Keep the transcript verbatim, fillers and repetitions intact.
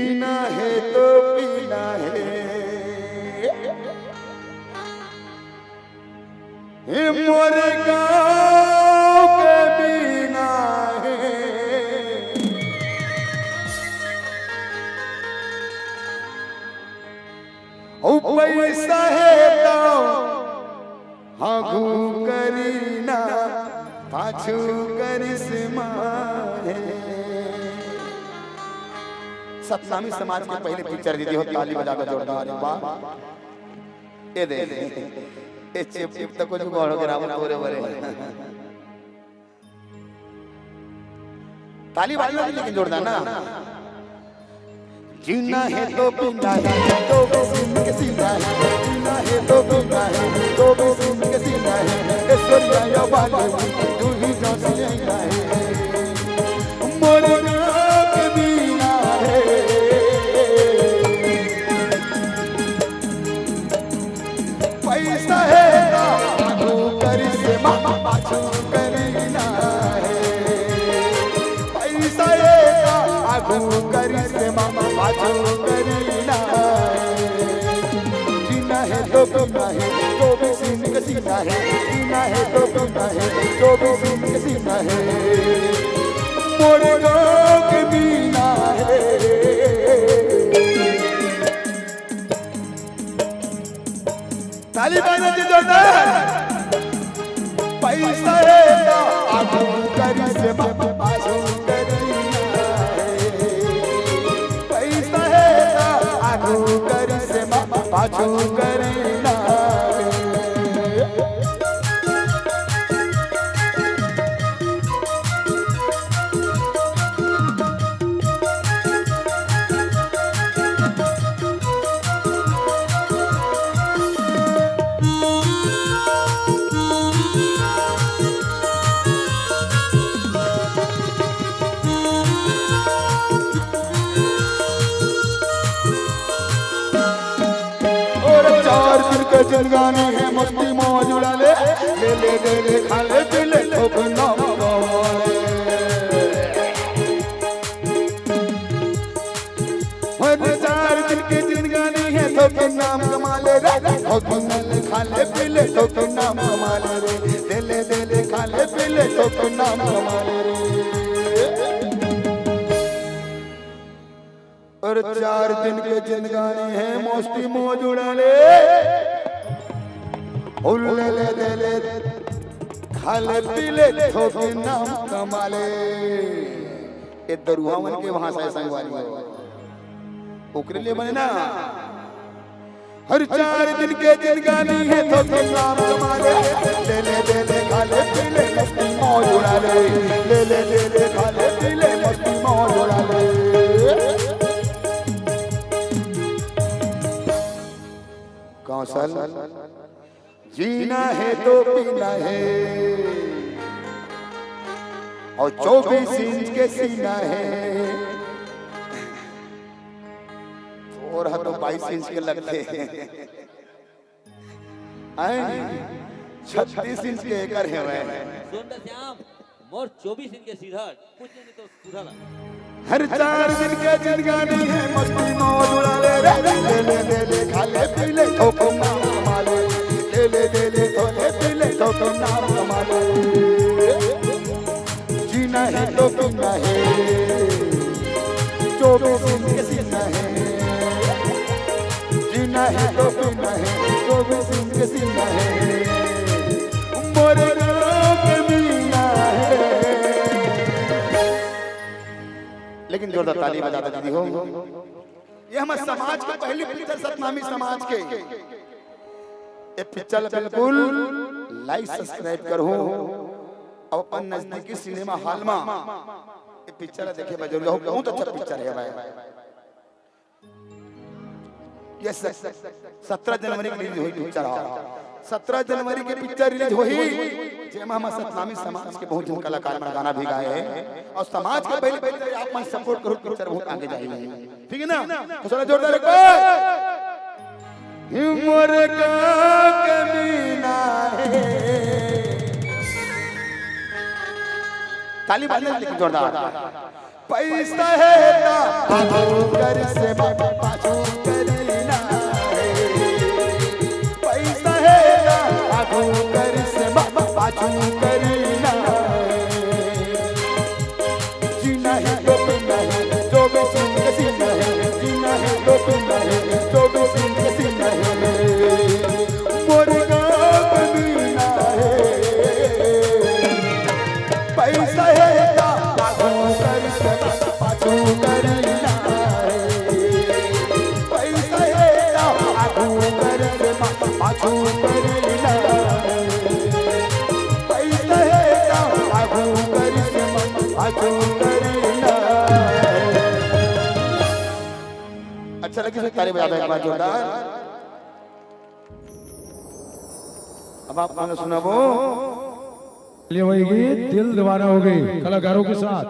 जीना हे तो पीना हे, हे मोर गाँव के बीना हे। अउ पइसा हे त आघू करिस ना, पाछू करिस माहे। सतनामी समाज के पहली पिक्चर दीदी हो, ताली बजा के जोरदार एक बार। ए दे, ए चेप चेप तक कुछ गौड़ के रावण तोरे बरे। ताली बजाना भी लेकिन जोरदार ना। जीना हे तो पीना हे, तो भी सीना हे। जीना हे तो पीना हे, तो भी सीना हे। ऐश्वर्या या बॉलीवुड, तू ही जान से लेना हे। मोर गाँव के बीना हे। पइसा हे त आघू करिस मा, पाछू करिस ना हे। पइसा हे त आघू करिस मा, पाछू करिस ना हे। जीना हे तो पीना हे, तो भी सीना हे। जीना हे तो पीना हे, तो भी सीना हे। मोर गाँव के बीना हे। ताली बजाना जी जोरदार। पइसा हे त आघू करिस मा, पाछू करिस ना हे। पइसा हे त आघू करिस मा, पाछू करिस ना हे। अउ चार दिन के जिंदगानी हे, मस्ती मौज उड़ा ले। ले ले, दे ले, खा ले, पी ले, ठोक नाम कमा ले। अउ चार दिन के जिंदगानी हे, ठोक नाम कमा ले रे। ठोक नाम खा ले, पी ले, ठोक नाम कमा ले रे। ले ले, दे ले, खा ले, पी ले, ठोक नाम कमा ले रे। अउ चार दिन के जिंदगानी हे, मस्ती मौज उड़ा ले। अउ ले ले, दे ले, खा ले, पी ले, ठोक नाम कमा ले। ए दरुहा मन के भाषा हे संगवारी हो। ओकरे लिए बने ना। अउ चार दिन के जिंदगानी हे, ठोक नाम कमा ले। ले ले, दे ले, खा ले, पी ले, मस्ती मौज उड़ा ले। ले ले, दे ले, खा ले, पी ले, मस्ती मौज उड़ा ले। कौशल, जीना हे तो पीना हे, अउ चौबीस इंच के सीना हे। तोर ह तो बाईस इंच के लगथे। आय, छत्तीस इंच के एकर हेवय। सुन श्याम, मोर चौबीस इंच के सीधा, कुछ नहीं तो सुधा ला। अउ चार दिन के जिंदगानी हे, मस्ती मौज उड़ा ले रे। ले ले, दे ले, खा ले, पी ले, ठोक नाम कमा ले। ले ले, दे ले, खा ले, पी ले, ठोक नाम कमा ले। जीना हे तो पीना हे, चौबीस इंच के सीना हे। जीना हे तो पीना हे, चौबीस इंच के सीना हे। मोर गाँव के बीना हे। लेकिन जोरदार ताली बजा दे दीदी हो। ये हमर समाज के पहली पिक्चर सतनामी समाज के। ये पिक्चर ला बिल्कुल like subscribe करहू अउ अपन नजदीकी सिनेमा हॉल मा ये पिक्चर ला देखे बर जरूर जाहू। बहुत अच्छा पिक्चर हे भाई। ये सत्रह जनवरी के रिलीज होही पिक्चर ह। सत्रह जनवरी के पिक्चर रिलीज होही, जेमा हमर सतनामी समाज के बहुत झन कलाकार मन गाना भी गाए हे अउ समाज के पहली पहली आप मन सपोर्ट करहू, पिक्चर बहुत आगे जाही। ठीक हे ना? तो चला जोरदार एक बार। हे मोर गाँव के बीना हे। ताली बजा दे लेकिन जोरदार। पैसा हे त आगू करिस म पाछू करिना हे। पैसा हे त आगू करिस म पाछू करिना हे। जीना हे तो पीना हे, जो भी सिंह के सीना हे। जीना हे तो पीना हे, जो भी सिंह के सीना हे। मोर गाँव मीना हे। पैसा हे त आगू करिस म पाछू करिना हे। पैसा हे त आगू करिस म पाछू करिना हे। पैसा हे त आगू करिस म पाछू करिना हे। अच्छा लगिस, ताली बजा दो एक बार जोरदार। अब आप गाना सुनाबो। चलिए भाई, गीत दिल दीवाना हो गई कलाकारों के साथ।